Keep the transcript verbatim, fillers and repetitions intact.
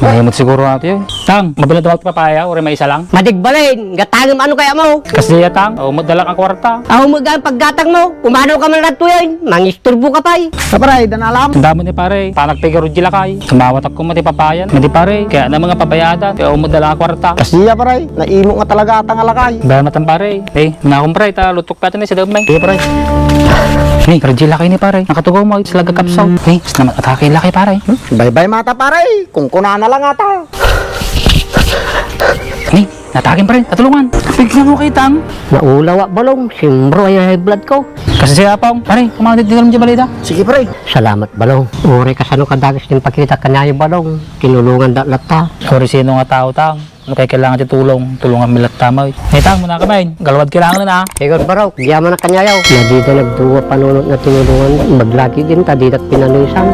Mayat met siguro nato, eh. Tang, mabilang ti papaya, uray maysa lang. Madi agbalin, gatangem ano kayatmo? Kasdiay, Tang, umedda lang a kuarta. Aw, met gayam paggatangmo, umano ka man latta, eh. Mangisturbo ka pay. Sa pare, danalam. Ang damo ni pare, panagpigaro di lakay. Sumawat ako mati papayan. Madi pare, kayatna nga pabayadan, kaya umedda lang a kuarta. Kasdiay, pare, naimok nga talaga ata nga lakay. Bayam met, pare. Eh, nakon pare, ta lutok pa ito ni sa dagmay. Sige, pare. Ni, pare, di lakay ni pare. Nakatugaw mo, sila gagkapsaw. Ni, mas naman atake lakay, pare. Baybay mata, pare. Kung kunana lang ata. Ni, natakin, pare. Katulungan. Bigyan mo kay Tang. Naulaw, Balong. Simbro ay high blood ko. Kasi siya, Pong. Pare, kumanit di ka lang dyan balita. Sige, pare. Salamat, Balong. Uray kasano ka dagis din pakita kaniayo, Balong. Tinulungan da latta. Uray sino nga tao, Tang. No kay kailangan ti tulong, tulungan mi latta, may. Hey, Tang, muna ka, may. Galwad kailangan na, ah. Sigun, Barok, di man kaniayo. Nadida nagduwa panunot nga tinulungan, maglagi din, ta didak pinanisan.